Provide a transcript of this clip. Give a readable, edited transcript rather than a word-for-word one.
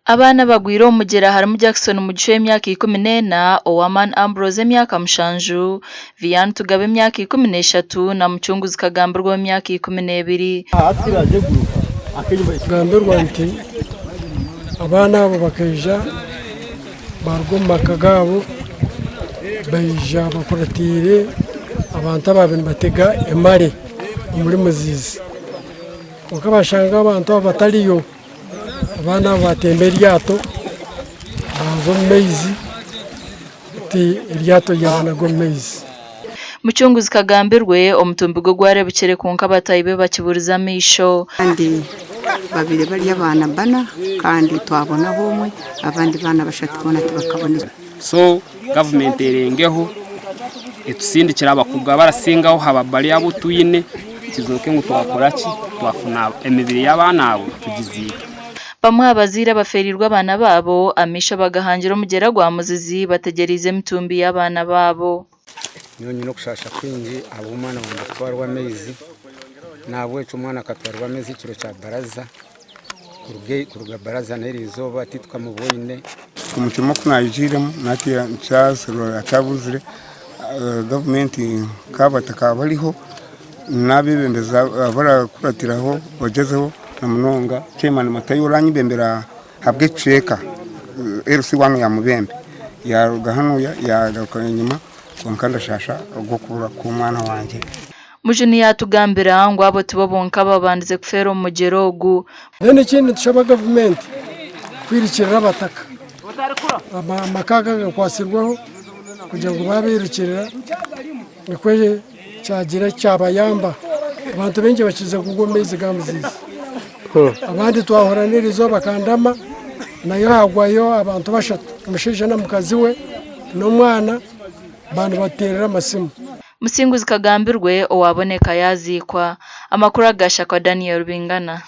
Abaana abagwire omu mugyera harimu Jackson Mugisha ow'emyaka 14, Owamani Ambrose emyaka mushanju, Vian Tugabe emyaka 13 na Mucunguzi Kagambirwa ow'emyaka 12. Kugambirwa nti abaana abo bakaija baruga omu maka gaabo baija bakuratiire abantu abaabaire nibatega emare omuri Muzizi kwonka bashanga abantu abo batariyo. Abaana abo batemba eryato baaza omu maizi hati eryato ryabanaga omu maizi. Mucunguzi Kagambirwe omutumbi gwe gwarebukire kwonka bataahi be bakiburize amaisho. Kandi babaire bari abaana bana kandi twabonaho omwe abandi baana bashatu boona tibakabonekire. So gavumenti erengeho etusindikire abakugu abarasingaho aha bari abu twine kizooke ngu twakora ki twafuna emibiri y'abaana abo tugiziike. Bamwe aha bazaire abafeereirwe abaana baabo amaisho bagahangira omugyera gwa Muzizi bategyereize emitumbi y'abaana baabo. Nyowe nyine okushaasha kwingi ahabw'omwana wangye kutwarwa amaizi, nahabwekyo omwana akatwarwa amaizi ekiro kya baraza, kuruga baraza n'eri izooba titukamubwoine. Omutima oku nayijiiremu nkyabuzire gavumenti nk'abataka bariho n'abeebembezi abarakuratiraho bagyezeho na munonga chairman Matayo oranyebembera ahabw'ekicweka LC one ya Mubende yaruga hanuya yagaruka enyima kwonka ndashaasha ahabw'okubura kw'omwana wangye. Mujuni yaatugambira ngu abo tibo bonka ababandize kufeera omu mugyera ogu. Then ekindi nitushaba gavumenti kwirukirira abataka amaka aga agakwatsirweho kugira ngu baabirukirira nikwo kyagira kyabayamba. Abantu baingi bakize kugwa omu maizi ga Muzizi. Abandi twahura n'erizooba Kandama nayo hagwayo abantu bashatu omushaija na mukazi we n'omwana baanibateerera amasimu. Musinguzi Kagambirwe owaboneka yaziikwa. Amakuru aga Shakwa Daniel Bingana.